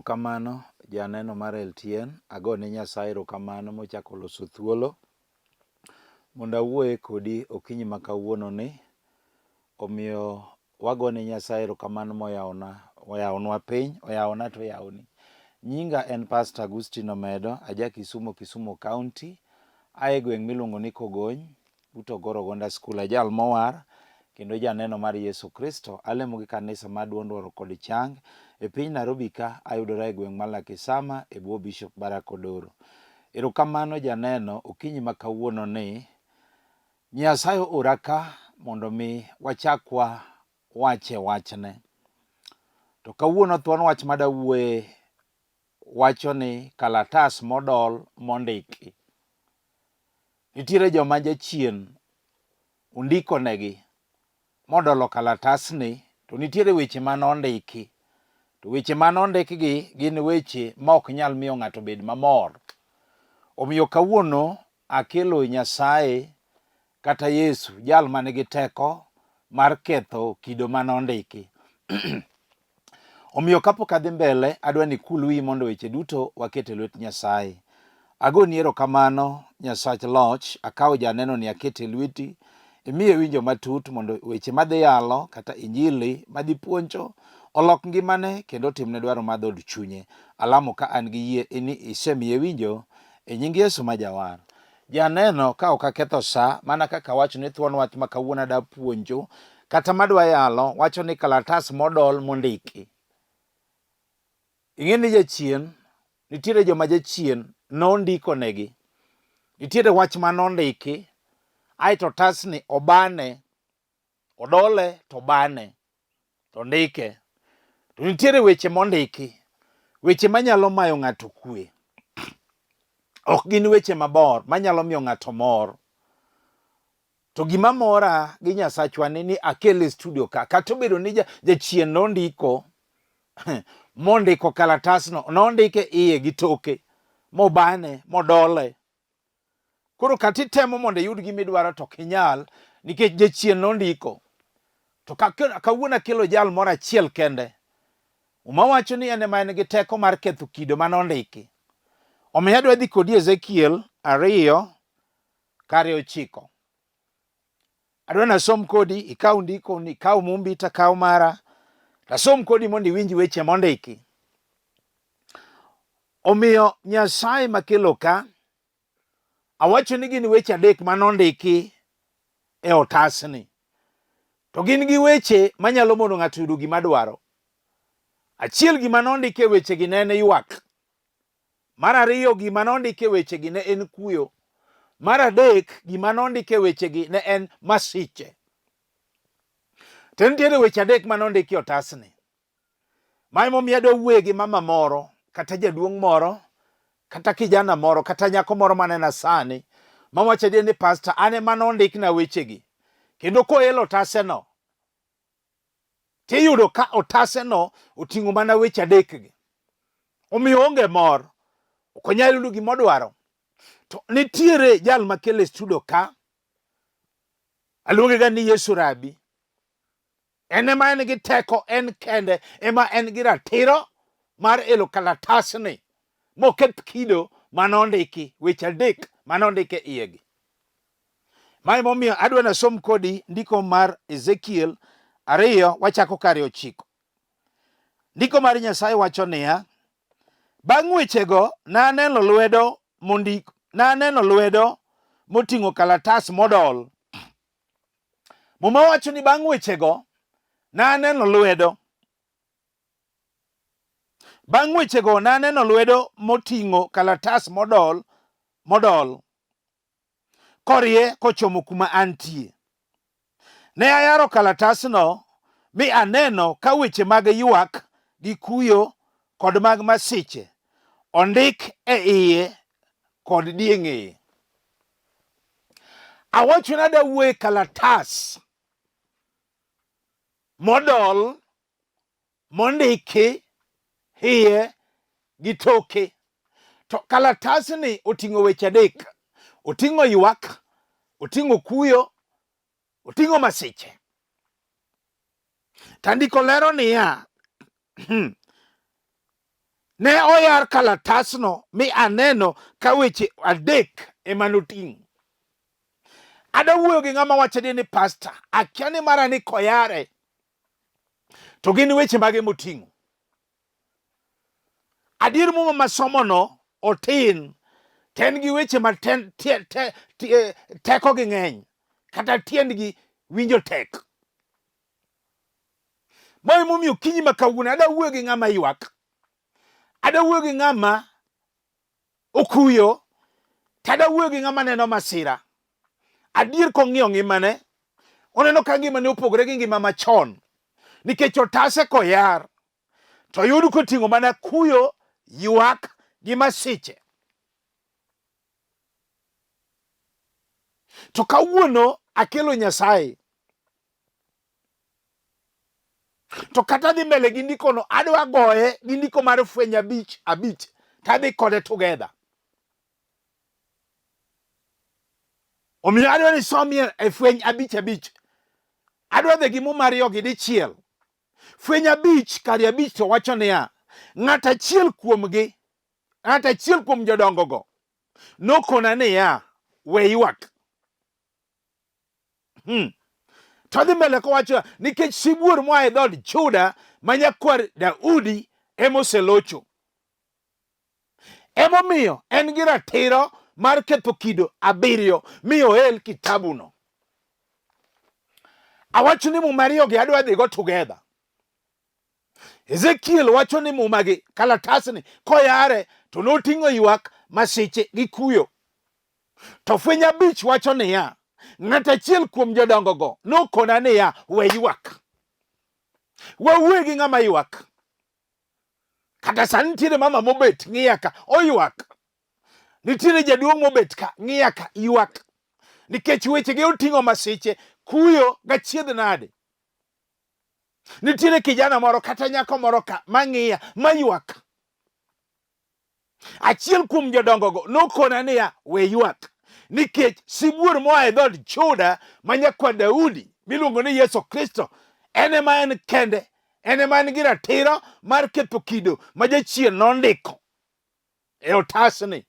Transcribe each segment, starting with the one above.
Erokamano janeno mar LTN, agone Nyasaye erokamano mochako oloso thuolo mondo awuoye kodi okinyi ma kawuono ni. Omiyo wagone Nyasaye erokamano moyawona, oyawonwa piny, oyawona to oyawoni. Nyinga en Pastor Agustino Omedo, aja Kisumo, Kisumo County, ae gweng' miluongo ni Kogony, but Ogoro Gonda School. Ajal mowar kendo janeno mar Yesu Kristo. Alemo gi kanisa mar Duond Oro kod Chang e piny Nairobi ka ayudora e gweng' mar Lakisama e bwo Bishop Barack Odoro. Erokamano janeno okinyi ma kawuono ni Nyasaye oora ka mondo mi wachak wa wache wachne. To kawuono thuon wach madawuoye wacho ni kalatas modol mondiki. Nitiere joma jachien ondikonegi modolo kalatasni to nitiere weche mane ondiki. To weche mane ondikgi gin weche ma ok nyal miyo ng'ato bed mamor. Omiyo kawuono akelo Nyasaye kata Yesu jal man gi teko mar ketho kido mane ondiki. Omiyo kapok adhi mbele, adwa ni ikul wiyi mondo weche duto waket e lwet Nyasaye. Agoni erokamano Nyasach loch, akawo janeno ni akete e lweti, imiye winjo matut mondo weche madhi yalo kata injili madhi puonjo olok ngimane kendo otimne dwaro mar dhood chunye. Alamo ka an gi yie ni isemiye winjo e nying Yesu ma Jawar. Janeno ka ok aketho sa, mana kaka awacho ni thuon wach ma kawuono ada puonjo kata madwa yalo wacho ni kalatas modol mondiki. Ing'e ni jachien, nitiere joma jachien nondiko negi. Nitiere wach ma nondiki, aeto otasni obane, odole to obane, to ndike. To nitiere weche mondiki, weche manyalo mayo ng'ato kwe. Ok gin weche mabor manyalo miyo ng'ato mor. To gima mora gi Nyasachwa ni ni akele e studio ka, kata obedo ni jachien nondiko mondiko kalatasno, nondike iye gi toke, mobane, modole. Koro kata itemo mondo iyud gima idwaro to ok inyal nikech jachien nondiko. To kawuono akelo jal moro achiel kende. Muma wacho ni en ema en gi teko mar ketho kido mane ondiki. Omiyo adwa dhi kodi Ezekiel 2 kare 9. Adwa nasom kodi, ikaw ndiko, ikaw mumbi takaw mara, tasom kodi mondo iwinj weche mondiki. Omiyo Nyasaye makelo ka, awacho ni gin weche adek mane ondiki e otasni. To gin gi weche manyalo mono ng'ato yudo gima dwaro. Achiel gima nondiki e wechegi ne en ywak. Mar ariyo gima nondik e wechegi ne en kuyo. Mar adek gima nondik e wechegi ne en masiche. To nitiere weche adek ma nondik e otasni. Ma emomiyo adwa wuoye gi mama moro kata jaduong' moro kata kijana moro kata nyako moro manena sani mawacho adier ni pasta an ema nondikna wechegi kendo koelo otaseno tiyudo ka otaseno oting'o mana weche adekgi. Omiyo onge mor, ok onyal yudo gima odwaro. To nitiere jal makele e studio ka, aluonge ga ni Yesu Rabi. En ema en gi teko, en kende ema en gi ratiro mar elo kalatasni moketh kido mane ondiki, weche adek mane ondik e iyegi. Ma emomiyo adwa nasom kodi ndiko mar Ezekiel 2 wachako kare 9. Ndiko mar Nyasaye wacho niya, bang' wechego naneno lwedo mondik, naneno lwedo moting'o kalatas modol. Muma wacho ni bang' wechego naneno lwedo. Bang' wechego naneno lwedo moting'o kalatas modol modol korie kochomo kuma antie. Ne ayaro kalatasno mi aneno ka weche mag ywak gi kuyo kod mag masiche ondik e iye kod dieng'eye. Awacho ni adwa wuoyo e kalatas modol mondiki iye gi toke. To kalatasni oting'o weche adek. Oting'o ywak, oting'o kuyo, oting'o masiche. To andiko lero niya, Ne oyar kalatasno mi aneno ka weche adek ema noting'o. Ada wuoyo gi ng'ama wacho ni pasta, akia ni mara ni koyare to gin weche mage moting'o. Adier muma masomono otin to en gi weche ma tekogi ng'eny kata tiendgi winjo tek. Ma emomiyo okinyi ma kawuono ada wuoyo gi ng'ama ywak, ada wuoyo gi ng'ama okuyo, to ada wuoyo gi ng'ama neno masira. Adier kong'iyo ngimane, oneno ka ngimane opogore gi ngima machon, nikech otase koyar to yud koting'o mana kuyo, ywak gi masiche. To kawuono akelo Nyasaye. To kata dhi mbele gi ndikono, adwa goye gi ndiko mar Fweny 5:5 to adhi kode together. Omiyo adwa ni somie e Fweny 5:5. Adwa dhi gi Muma ariyogi dichiel. Fweny 5:5 to wacho niya, ng'at achiel kuomgi, ng'at achiel kuom jodongogo nokona niya, we ywak. To dhi mbele kowacho nikech sibuor moa e dhood Juda ma nyakwar Daudi ema oselocho. Emomiyo en gi ratiro mar ketho kido abiriyo mi oel kitabuno. Awacho ni muma ariyogi adwa dhigo together. Ezekiel wacho ni mumagi kalatasni koyare to noting'o ywak, masiche gi kuyo. To Fweny 5 wacho niya, ng'at achiel kuom jodongogo nokona niya, we ywak. Wawuoye gi ng'ama ywak. Kata sani nitiere mama mobet ng'iya ka oywak. Nitiere jaduong' mobet ka ng'iya ka ywak. Nikech wechege oting'o masiche, kuyo gachiedh nade. Nitiere kijana moro kata nyako moro ka mang'iya maywak. Achiel kuom jodongogo nokona niya, we ywak, nikech sibuor moa e dhood Juda ma nyakwar Daudi miluongo ni Yesu Kristo en ema en kende, en ema en gi ratiro mar ketho kido ma jachien nondiko e otasni.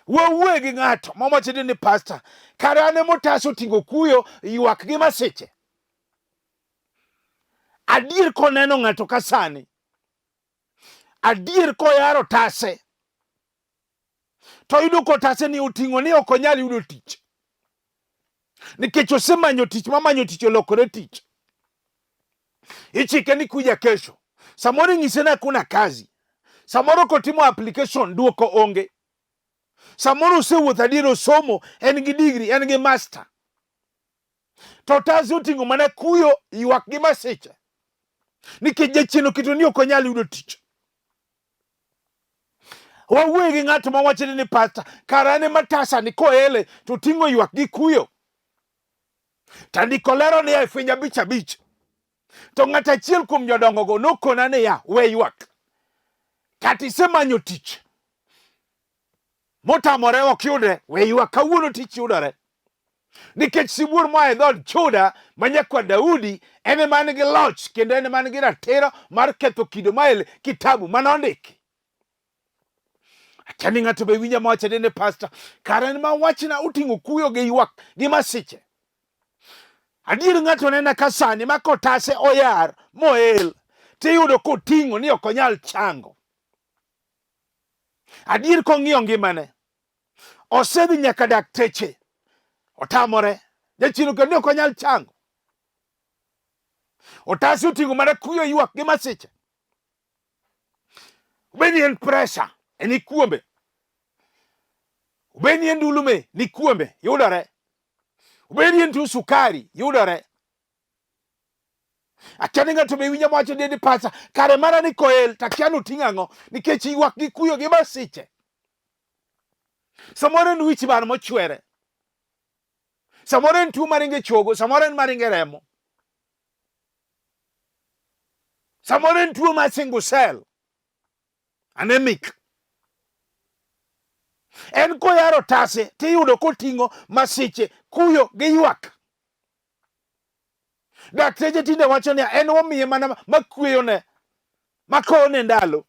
Wawuoye gi ng'ato mawacho ni pasta, kare an ema otas oting'o kuyo, ywak gi masiche. Adier koneno ng'ato ka sani, adier koyaro tase to yudo kotase ni oting'o ni ok onyal yudo tich nikech osemanyo tich mamanyo tich olokore tich. Ichike ni kuja kesho, samoro inyise ni hakuna kazi, samoro kotimo application duoko onge, samoro osewuotho adier osomo, en gi degree, en gi master, to otase oting'o mana kuyo, ywak gi masiche nikech jachien oketo ni ok onyal yudo tich. Wawuoye gi ng'ato ma wacho ni pasta, kara an ema tasa ni koele to oting'o ywak gi kuyo. To ndiko lero niya e Fweny 5:5, to ng'at achiel kuom jodongogo nokona niya, we ywak. Kata isemanyo tich motamore ok yudre, we ywak, kawuono tich yudore. Nikech sibuor moa e dhood Juda ma nyakwar Daudi en ema nigi loch kendo en ema nigi ratiro mar ketho kido ma e kitabu mane ondiki. Akia ni ng'ato be winja mawacho ni pasta, kara en ma wachna oting'o kuyo gi ywak gi masiche. Adier ng'ato nena ka sani ma kotase oyar moel tiyudo koting'o ni ok onyal chango. Adier kong'iyo ngimane osedhi nyaka dakteche otamore, jachien oketo ni ok onyal chango. Otase oting'o mana kuyo ywak gi masiche. Obed ni en pressure en ikuombe, obed ni en ndulume ni kuombe yudore, obed ni en tuo sukari yudore. Akia ni ng'ato be winja mawacho ni pasa kare mana ni koel to akia ni oting'o ang'o nikech ywak gi kuyo gi masiche. Samoro en wich bar mochwere, samoro en tuo maringo e chogo, samoro en maringo e remo, samoro en tuo mar single cell anemic. En koyaro tase tiyudo koting'o masiche, kuyo gi ywak. Dakteche tinde wacho niya en wamiye mana makweyone makowone ndalo.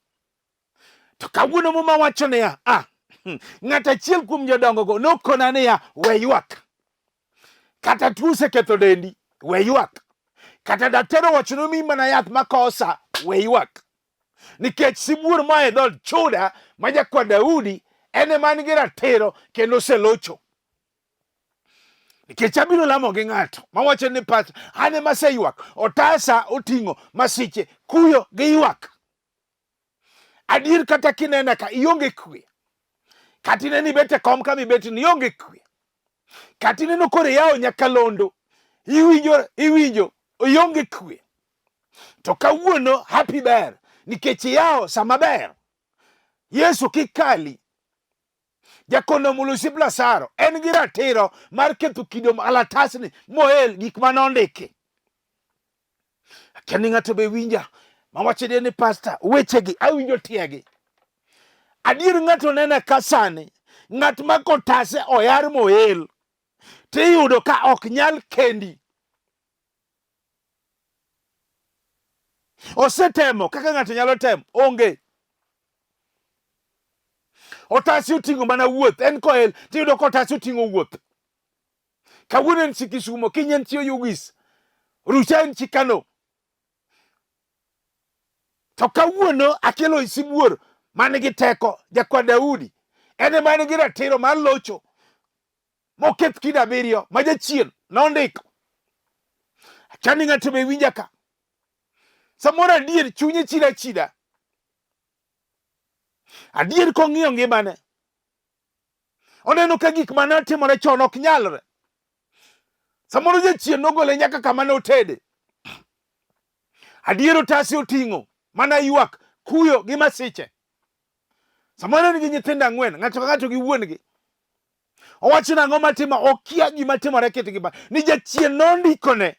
To kawuono Muma wacho niya, ng'at achiel kuom jodongogo nokona niya, we ywak. Kata tuo oseketho dendi, we ywak. Kata daktari owacho ni omiyi mana yath makosa, we ywak. Nikech sibuor moa e dhood Juda ma jakwa Daudi en ema en gi ratiro kendo oselocho. Nikech abiro lamo gi ng'ato mawacho ni pas an ema aseywak, otasa oting'o masiche, kuyo gi ywak. Adier kata kinena ka ionge kwe. Kata ineno ibet e kom kama ibet ni ionge kwe. Kata ineno koro iyawo nyakalondo, iwinjo ionge kwe. To kawuono happy ber nikech iyawo sama ber. Yesu kik kali. Jakono omulo osiep Lazaro en gi ratiro mar ketho kido kalatasni moel gik mane ondiki. Akia ni ng'ato be winja mawacho ni pasta wechegi awinjo tiegi. Adier ng'ato nena ka sani ng'at ma kotase oyar moel tiyudo ka ok nyal kendi. Osetemo kaka ng'ato nyalo temo, onge. Otasi oting'o mana wuoth, en koel tiyudo ka otasi oting'o wuoth. Kawuono en chi Kisumo, kiny en chi Oyugis, rucha en chi Kano. To kawuono akelo sibuor man gi teko, jakwa Daudi, en ema en gi ratiro mar locho moketh kido abiriyo ma jachien nondiko. Akia ni ng'ato be winja ka. Samoro adier chunye chida achida. Adier kong'iyo ngimane, oneno ka gik mane otimore chon ok nyalre. Samoro jachien nogole nyaka kama ne otede. Adier otasi oting'o mana ywak, kuyo gi masiche. Samoro en gi nyithindo ang'wen, ng'ato ka ng'ato gi wuon-gi. Owacho nang'o matimo, okia gima timore kit ngima. Ni jachien nondikone.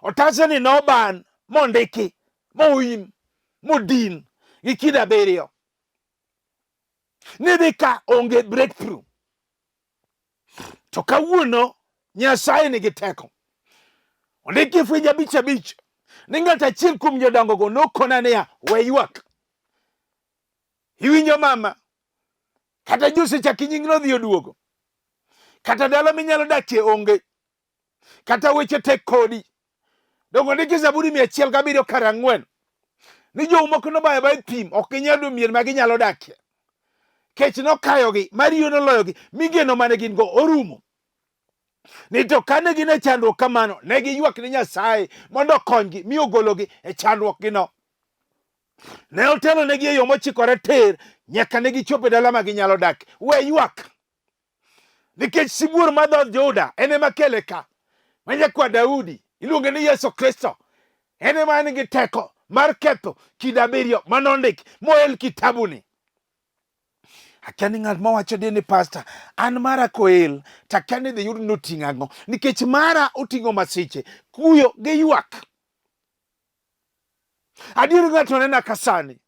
Otase ni noban mondiki, moim, modin gi kido abiriyo. Ni dhi ka onge breakthrough. To kawuono Nyasaye nigi teko. Ondiki e Fweny 5:5 ni ng'at achiel kuom jodongogo nokona niya, we ywak. Iwinjo mama? Kata ji osechaki nyingno odhi oduogo. Kata dala minyalo dakie onge. Kata weche tek kodi. Dongo ndiki Zaburi 107:4 ni jou moko nobayo abayo thim, ok ginyal yudo mier ma ginyalo dakie. Kech nokayogi, ma riyo noloyogi, mi geno mane gin go orumo. Ni to kane gin e chandruok kamano, ne giywak ni Nyasaye mondo okonygi, mi ogologi e chandruokgino. Ne otelonegi e yo mochikore tir nyaka ne gichopo e dala ma ginyalo dak. We ywak. Nikech sibuor ma dhood Juda en ema kele ka. Ma nyakwa Daudi, iluonge ni Yesu Kristo. En ema en gi teko mar ketho kido abiriyo manondik moel kitabuni. Akia ni ng'at mawacho di ni pasta, an mara koel, to akia ni dhi yud ni oting'o ang'o. Nikech mara oting'o masiche, kuyo gi ywak. Adier ng'ato nena ka sani.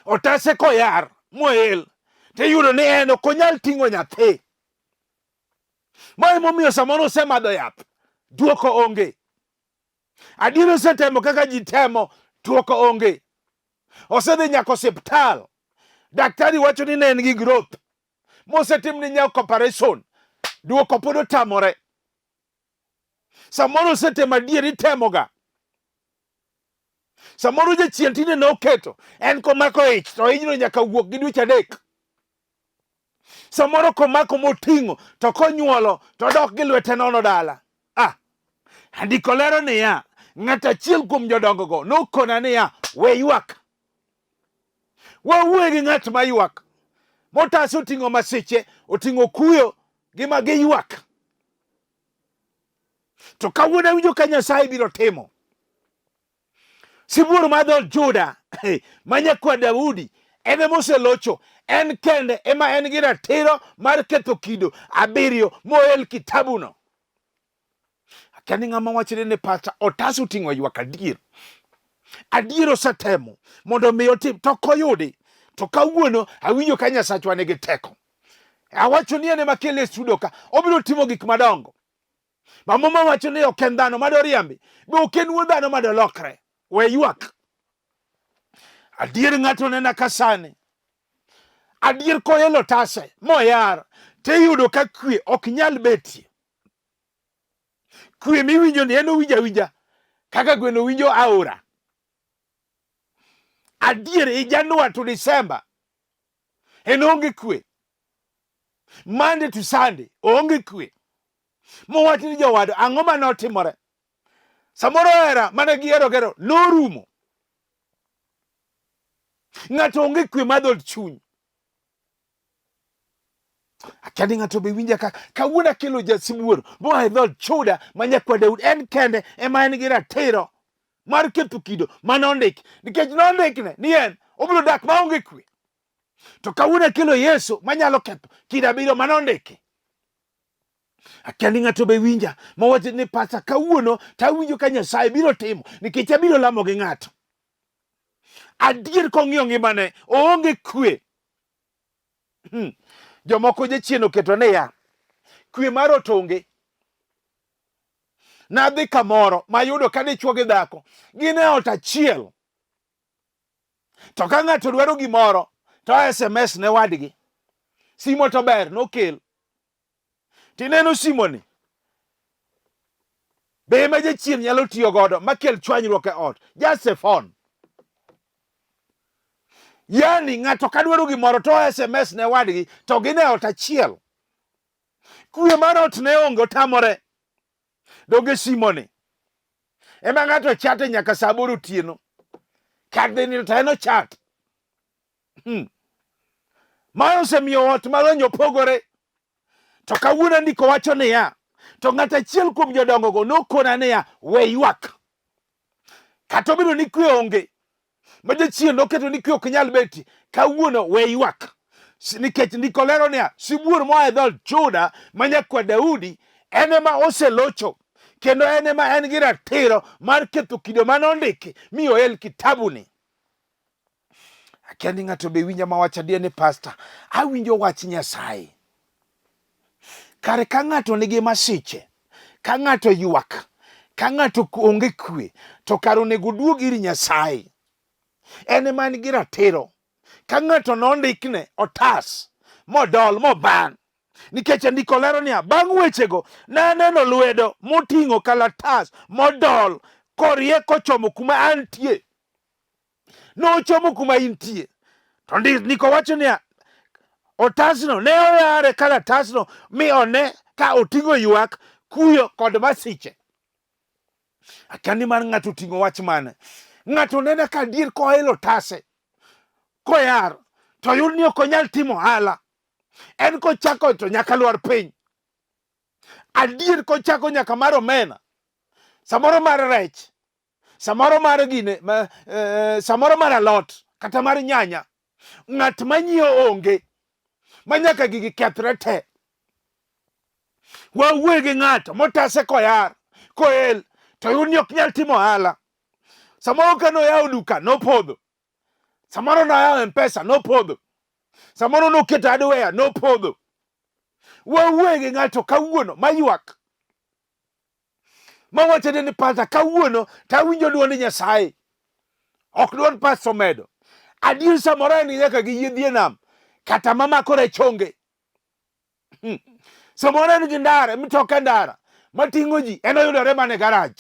Otase koyar moel, tiyudo ni en ok onyal ting'o nyathi. Ma emomiyo samoro osemadho yath, duoko onge. Adier osetemo kaka ji temo, duoko onge. Osedhi nyaka osiptal, daktari wacho ni ne en gi growth, mosetimne nyaka operation, duoko pod otamore. Samoro osetemo adier, itemoga. Samoro jachien tinde noketo en komako ich to ichno nyaka wuok gi dweche 3. Samoro komako moting'o to konyuolo to dok gi lwete nono dala. Andiko lero niya, ng'at achiel kuom jodongogo nokona niya, we ywak. Wawuoye gi ng'at ma ywak. Motase oting'o masiche, oting'o kuyo gi ma giywak. To kawuono awinjo ka Nyasaye biro timo. Sibuor mar dhood Juda ma nyakwa Daudi en ema oselocho, en kende ema en gi ratiro mar ketho kido abiriyo moel kitabuno. Akia ni ng'ama wachre ni pacha otas oting'o ywak adier. Adier osetemo mondo mi otim to ok oyudi. To kawuono awinjo ka Nyasachwa nigi teko. Awacho ni en ema kele e studio ka, obiro timo gik madongo. Ma Muma wacho ni ok en dhano madoriambi, be ok en wuod dhano madolokre. We ywak. Adier ng'ato nena ka sani. Adier koelo tase moyar tiyudo ka kwe ok nyal betie. Kwe miwinjo ni en owinjo awinja kaka gweno winjo aora. Adier i Januar to December en onge kwe. Monday to Sunday oonge kwe. Mowach ni jowadu ang'o mane otimore? Samoro hera mane gihero gero norumo. Ng'ato onge kwe mar dhood chuny. Akia ni ng'ato be winja ka kawuono akelo jasibuor moa e dhood Juda ma nyakwa Daudi en kende ema en gi ratiro mar ketho kido mane ondik nikech nondikne ni en obiro dak maonge kwe. To kawuono akelo Yesu manyalo ketho kido abiriyo mane ondiki. Akia ni ng'ato be winja mawacho ni pasa kawuono to awinjo ka Nyasaye biro timo nikech abiro lamo gi ng'ato. Adier kong'iyo ngimane oonge kwe. Jomoko jachien oketo niya, kwe mar ot onge. Nadhi kamoro mayudo ka dichwo gi dhako gin e ot achiel. To ka ng'ato dwaro gimoro to SMS ne wadgi. Simo to ber nokel. Tineno simoni be ema jachien nyalo tiyo godo makel chwanyruok e ot. Just a phone. Yani ng'ato ka dwaro gimoro to SMS ne wadgi to gin e ot achiel. Kwe mar ot ne onge otamore. Donge simoni ema ng'ato chate nyaka saa aboro otieno. Kar dhi nindo to en ochat. Mae osemiyo ot malony opogore. To kawuono ndiko wacho niya, to ng'at achiel kuom jodongogo nokona niya, we ywak. Kata obedo ni kwe onge, ma jachien noketo ni kwe ok nyal betie, kawuono we ywak. Nikech ndiko lero niya, sibuor moa e dhood Juda ma nyakwa Daudi en ema oselocho kendo en ema en gi ratiro mar ketho kido mane ondiki mi oel kitabuni. Akia ni ng'ato be winja mawacho adier ni pasta, awinjo wach Nyasaye. Kare ka ng'ato nigi masiche, ka ng'ato ywak, ka ng'ato onge kwe, to kare onego oduog ir Nyasaye. En ema en gi ratiro. Ka ng'ato nondikne otas modol moban, nikech andiko lero niya, bang' wechego naneno lwedo moting'o kalatas modol korie kochomo kuma antie. Nochomo kuma intie. To ndiko wacho niya, otasno ne oyare kalatasno mi one ka oting'o ywak, kuyo kod masiche. Akia ni mar ng'ato oting'o wach mane. Ng'ato nene ka adier koelo otase koyar to yud ni ok onyal timo ohala. En kochako to nyaka lwar piny. Adier kochako nyaka mar omena, samoro mar rech, samoro mar gine ma, samoro mar alot kata mar nyanya. Ng'at manyiewo onge, ma nyaka gigi kethre te. Wawuoye gi ng'ato motase koyar koel to yud ni ok nyal timo ohala. Samoro ka noyawo duka nopodho, samoro noyawo mpesa nopodho, samoro noketo hardware nopodho. Wawuoye gi ng'ato kawuono maywak mawacho ni pasta kawuono to awinjo duond Nyasaye, ok duond pasta omedo. Adier samoro en nyaka gi yiedhi e nam kata mamako rech onge. Samoro en gi ndara, mtoka ndara mating'o ji en oyudore mana e garaj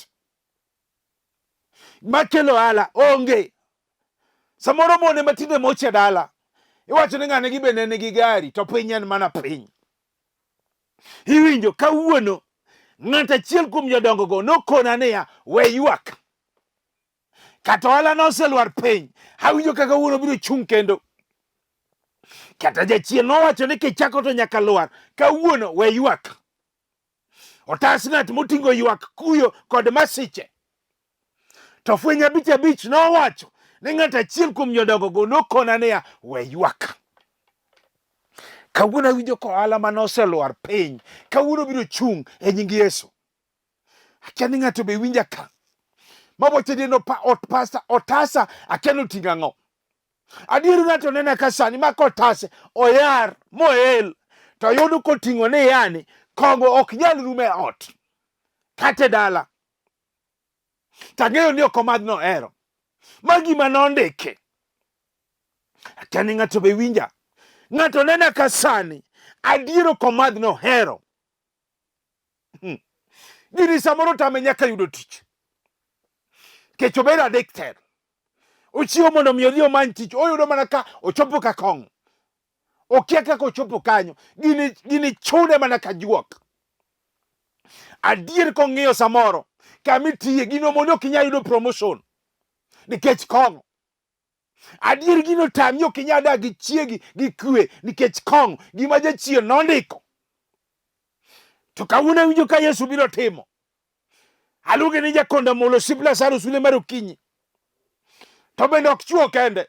makelo ohala onge. Samoro mon ema tinde moche dala, iwacho ni ng'ane gi bende nigi gari to piny en mana piny. Iwinjo kawuono ng'at achiel kuom jodongogo nokona niya, we ywak. Kata ohala noselwar piny, awinjo ka kawuono biro chung' kendo. Kata jachien nowacho ni kichako to nyaka lwar, kawuono we ywak. Otas ng'at moting'o ywak, kuyo kod masiche. To fweny abich abich nowacho ni ng'at achiel kuom jodongogo nokona niya, we ywak. Kawuono awinjo ka ohala mane oselwar piny, kawuono biro chung' e nying Yesu. Akia ni ng'ato be winja ka. Mawacho ni no pa ot pasta otasa akia ni oting'o ang'o. Adier ng'ato nena ka sani ma kotase oyar moel to yudo koting'o ni yani kong'o ok nyal rumo e ot kata e dala. To ang'eyo ni ok omadh nohero. Ma gima nondiki. Akia ni ng'ato be winja. Ng'ato nena ka sani adier ok omadh nohero. Gini samoro tame nyaka yudo tich. Kech obedo addicted. Ochiwo mondo mi odhi omany tich, oyudo mana ka ochopo ka kong'o. Okia kaka ochopo kanyo. Gini chune mana ka juok. Adier kong'iyo samoro kama itiye gino mondo ok inyal yudo promotion nikech kong'o. Adier gino tami ok inyal dak gi chiegi gi kwe nikech kong'o gima jachien nondiko. To kawuono awinjo ka Yesu biro timo. Aluonge ni Jakonda Molo osiep Lazaro sule mar okinyi. To bende ok chwo kende.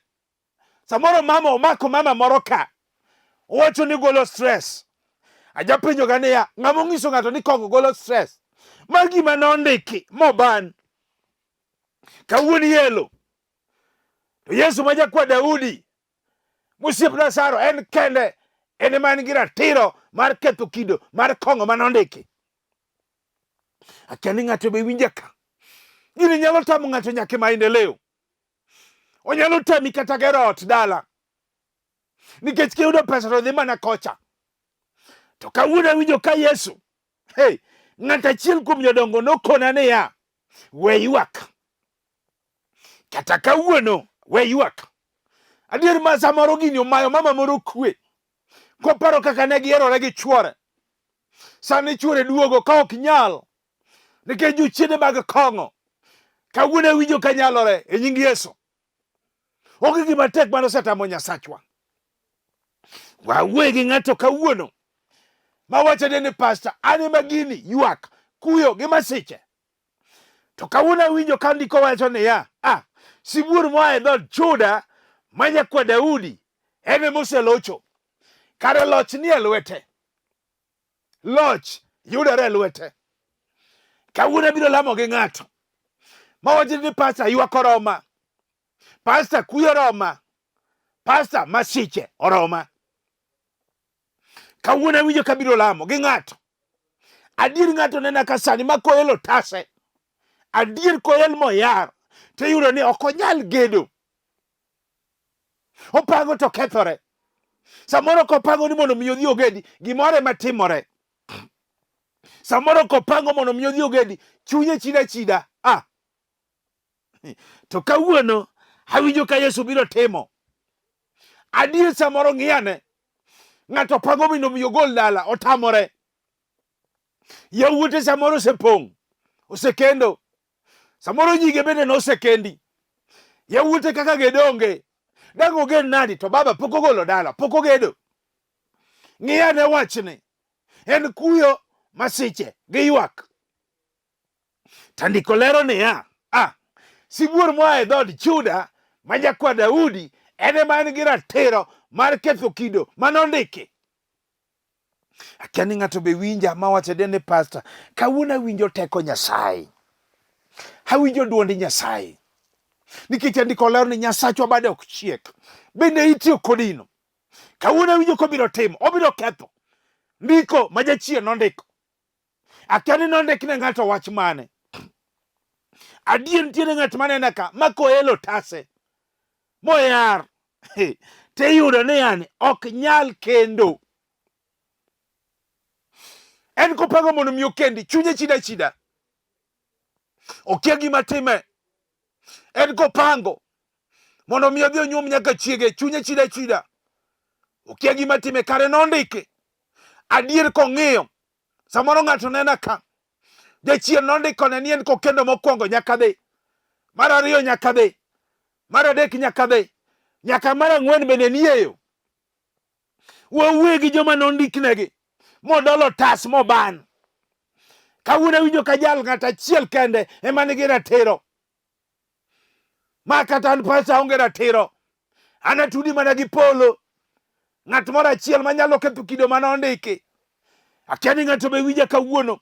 Samoro mama omako mama moro ka. Owacho ni golo stress. Ajapenjo ga niya, ng'ama onyiso ng'ato ni kong'o golo stress? Ma gima nondiki moban. Kawuono ielo. To Yesu ma jakwa Daudi, mosiep Lazaro en kende en ema en gi ratiro mar ketho kido mar kong'o ma nondiki. Akia ni ng'ato be winja ka. Gini nyalo tamo ng'ato nyaka e maendeleo. Onyalo tami kata gero ot dala. Nikech kiyudo pesa to dhi mana kocha. To kawuono awinjo ka Yesu, hey, ng'at achiel kuom jodongo nokona niya, we ywak. Kata kawuono we ywak. Adier ma samoro gini omayo mama moro kwe. Koparo kaka ne giherore gi chwore. Sani chwore duogo ka ok nyal. Nikech jochiende mag kong'o. Kawuono awinjo ka nyalore e nying Yesu. Onge gima tek mane osetamo Nyasachwa. Wawuoye gi ng'ato kawuono ma wacho ni pasta an ema gini ywak kuyo gi masiche. To kawuono awinjo ka ndiko wacho niya, ah, sibuor moa e dhood Juda ma nyakwa Daudi en ema oselocho. Kare loch nie lwete. Loch yudore e lwete. Kawuono abiro lamo gi ng'ato ma wacho ni pasta ywak oroma, pasta kuyo oroma, pasta masiche oroma. Kawuono awinjo kabiro lamo gi ng'ato. Adier ng'ato nena ka sani ma koelo tase. Adier koel moyar tiyudo ni ok onyal gedo. Opango to kethore. Samoro kopango ni mondo mi odhi ogedi, gimoro ema timore. Samoro kopango mondo mi odhi ogedi, chunye chida chida. Ah. To kawuono awinjo ka Yesu biro timo. Adier samoro ng'iyane. Ng'ato pango mondo mi ogol dala, otamore. Yawuote samoro osepong', osekendo. Samoro nyige bende nosekendi. Yawuote kaka gedonge. Dang' oged nadi to baba pok ogolo dala, pok ogedo. Ng'iyane wachni. En kuyo, masiche gi ywak. Tandiko lero niya, ah, sibuor moa e dhood Juda ma jakwa Daudi en ema en gi ratiro mar ketho kido ma nondiki. Akia ni ng'ato be winja ma wacho ni pasta, kawuono awinjo teko Nyasaye. Awinjo duond Nyasaye. Nikech andiko lero ni Nyasachwa bade ok chiek. Bende itiyo kodino. Kawuono awinjo kobiro timo, obiro ketho. Ndiko ma jachien nondiko. Akia ni nondik ne ng'ato wach mane. Adier nitiere ng'at manena ka ma koelo tase moyar tiyudo ni yani ok nyal kendo. En kopango mondo mi okendi, chunye chida chida. Okia gima time. En kopango mondo mi odhi onyuom nyaka chiege, chunye chida chida. Okia gima time, kare nondike. Adier kong'iyo, samoro ng'ato nena ka jachien nondikone ni en kokendo mokwongo nyaka dhi, mar ariyo nyaka dhi, mar adek nyaka dhi, nyaka mar ang'wen bende nie yo. Wawuoye gi joma nondiknegi modolo tas moban. Kawuono awinjo ka jal ng'at achiel kende ema nigi ratiro. Ma kata an pasa onge ratiro. An atudi mana gi polo. Ng'at moro achiel manyalo ketho kido mane ondiki. Akia ni ng'ato be winja kawuono.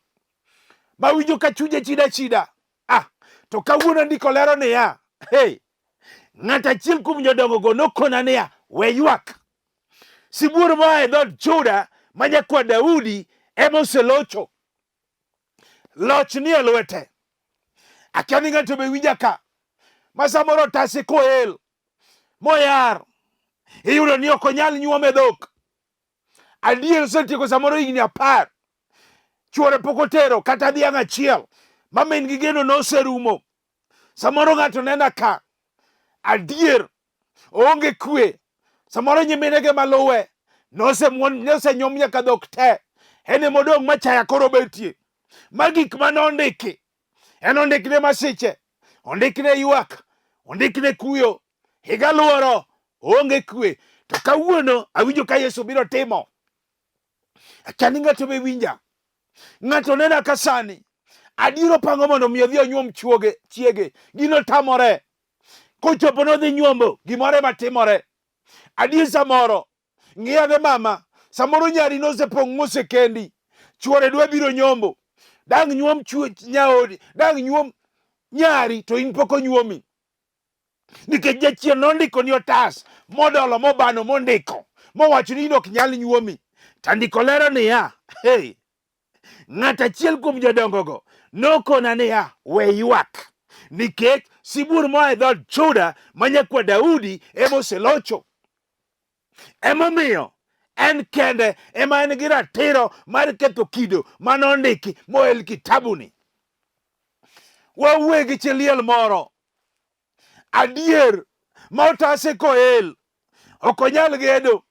Ma winjo ka chunye chida chida. Ah, to kawuono ndiko lero niya, hey, ng'at achiel kuom jodongogo nokona niya, we ywak. Sibuor moa e dhood Juda ma nyakwa Daudi ema oselocho. Loch nie lwete. Akia ni ng'ato be winja ka. Ma samoro otasi koel moyar. Iyudo ni ok onyal nyuome dhok. Adier osetieko samoro higni 10. Chuore pok otero kata dhiang' achiel ma min gi geno noserumo. Samoro ng'ato nena ka. Adier oonge kwe. Samoro nyiminege maluwe nosenyuom nyaka dhok te. En ema odong' machaya koro betie. Ma gik ma nondiki. En ondikne masiche, ondikne ywak, ondikne kuyo. Higa luoro, oonge kwe. To kawuono awinjo ka Yesu biro timo. Akia ni ng'ato be winja. Ng'ato nena ka sani. Adier opango mondo mi odhi onyuom chuoge, chiege. Gino tamore. Kochopo nodhi nyuombo, gimoro ema timore. Adier samoro, ng'iyane mama, samoro nyari nosepong' mosekendi. Chuore dwa biro nyombo. Dang' nyuom nyaodi, dang' nyuom nyari to in pok onyuomi. Nikech jachien nondiko ni otas modolo mobano mondiko mowacho ni in ok nyal nyuomi. To andiko lero niya, hey, ng'at achiel kuom jodongogo nokona niya, we ywak nikech sibuor moa e dhood Juda ma nyakwa Daudi ema oselocho. Emomiyo en kende ema en gi ratiro mar ketho kido ma nondiki moel kitabuni. Wawuoye gi chi liel moro adier ma otase koel ok onyal gedo,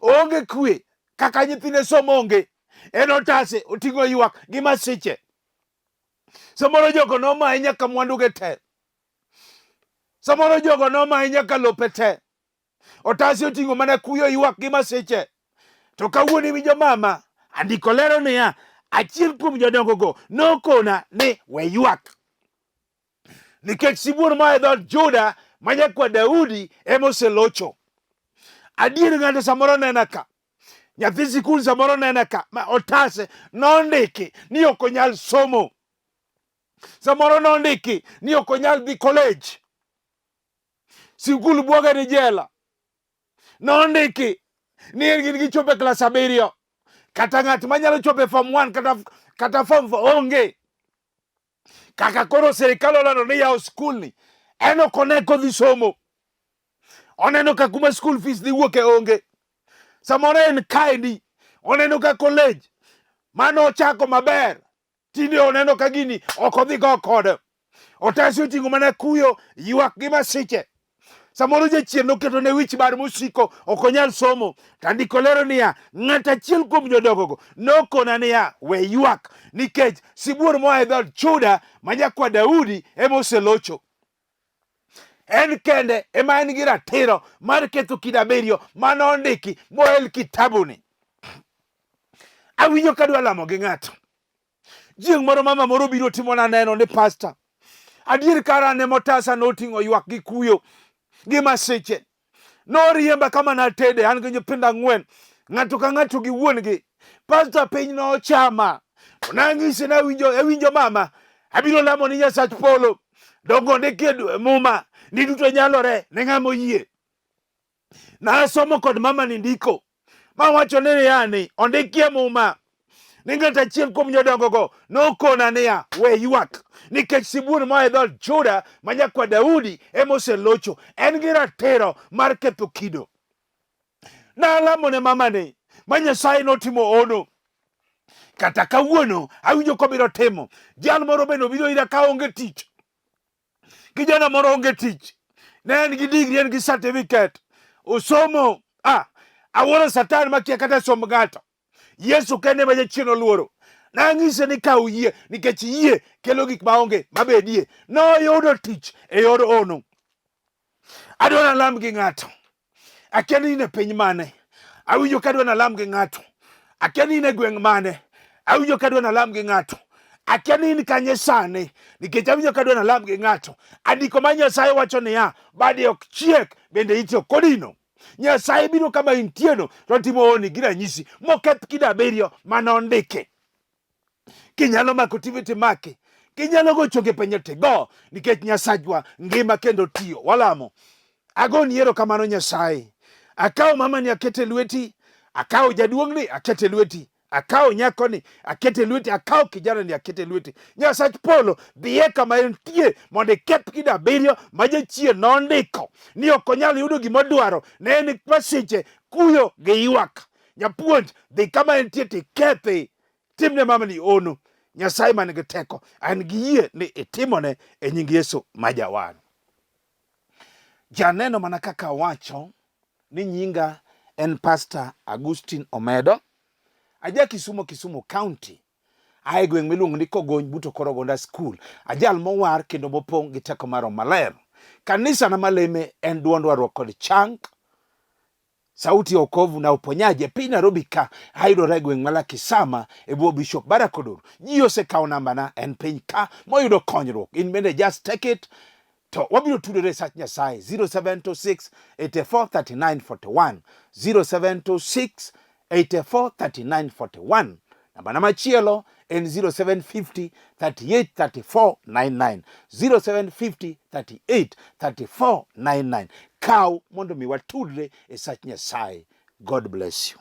oonge kwe kaka nyithinde somo onge, en otase oting'o ywak gi masiche. Samoro jogo nomaye nyaka mwanduge te, samoro jogo nomaye nyaka lope te. Otase oting'o mana kuyo, ywak gi masiche. To kawuono iwinjo mama, andiko lero niya, achiel kuom jodongogo nokona ni we ywak. Nikech sibuor moa e dhood Juda ma nyakwa Daudi ema oselocho. Adier ng'ato samoro nena ka, nyathi sikul samoro nena ka, ma otase nondiki ni ok onyal somo. Samoro nondiki ni ok onyal dhi college. Sikul bwoge ni jela. Nondiki ni en gin gichopo e klas 7. Kata ng'at manyalo chopo e form 1 kata form 4 onge. Kaka koro sirikal olando ni yawo skul ni, en ok one kodhi somo. Oneno ka kuma school fees dhi wuok e onge. Samoro en kaendi, oneno ka college mano ochako maber, tinde oneno ka gini ok odhi go kode. Otasi oting'o mana kuyo, ywak gi masiche. Samoro jachien noketo ne wich bar mosiko ok onyal somo. To andiko lero niya, ng'at achiel kuom jodongogo nokona niya, we ywak nikech sibuor moa e dhood Juda ma nyakwa Daudi ema oselocho. En kende ema en gi ratiro mar ketho kido abiriyo mane ondiki moel kitabuni. Awinjo kadwa lamo gi ng'ato. Chieng' moro mama moro biro timona neno ni pasta. Adier kara ne motasa noting'o ywak gi kuyo gi masiche. Noriemba kama natede an gi nyithindo 4, ng'ato ka ng'ato gi wuon-gi. Pasta piny nochama. To nang'ise nawinjo awinjo mama abiro lamo ni Nyasach polo. Dongo ndikie muma ni duto nyalore ne ng'ama oyie. Nasomo kod mama ni ndiko mawacho ni yani ondikie muma ni ng'at achiel kuom jodongogo nokona niya, we ywak nikech sibuor moa e dhood Juda ma nyakwa Daudi ema oselocho, en gi ratiro mar ketho kido. Nalamo ne mamani ma Nyasaye notimo hono. Kata kawuono awinjo kobiro timo. Jal moro bende obiro ira ka onge tich. Kijana moro onge tich. Ne en gi degree, en gi certificate. Osomo. Awuoro Satan makia kata somb ng'ato. Yesu kende ema jachien oluoro. Nang'ise ni kaw yie nikech yie kelo gik maonge mabedie. Noyudo tich e yor ono. Adwa nalam gi ng'ato. Akia ni in e piny mane. Awinjo ka adwa nalam gi ng'ato. Akia ni in e gweng' mane. Awinjo ka adwa nalam gi ng'ato. Akia ni in kanye sani. Nikech awinjo ka adwa nalam gi ng'ato. Andiko ma Nyasaye wacho niya, bade ok chiek, bende ite ok odino. Nyasaye biro kama intieno to timo honni gi ranyisi moketh kido abiriyo mane ondiki. Kinyalo mako TV timaki, kinyalo go choke penyo tigo, nikech Nyasachwa ngima kendo tiyo. Walamo. Agoni erokamano Nyasaye. Akawo mamani akete lweti, akawo jaduong'ni akete lweti. Akawo nyakoni akete lweti, akawo kijanani akete lweti. Nyasach polo, dhiye kama entie mondo iketh kido abiriyo ma jachien nondiko ni ok onyal yudo gima odwaro, ne en masiche, kuyo gi ywak. Nyapuonj, dhi kama entie tikethi, timne mamani ono. Nyasaye man gi teko, an gi yie ni itimone e nying Yesu ma Jawar. Janeno mana kaka awacho ni nyinga en Pastor Agustin Omedo. Aja Kisumo, Kisumu County. Ae gweng' miluongo ni Kogony but Okorogonda School. Ajal mowar kendo mopong' gi teko mar Roho Maler. Kanisa na maleme en duond warruok kod chang. Sauti ya Wokovu na Uponyaji e piny Nairobi ka ayudora e gweng' ma Lakisama e bwo Bishop Barack Odur. Ji osekawo nambana en piny ka moyudo konyruok. In bende just take it to wabiro tudore e sach Nyasaye 0726 84 39 41 0726 84 39 41. Nambana machielo en 0750 38 34 99 0750 38 34 99. Kaw mondo mi watudre e sach Nyasaye. God bless you.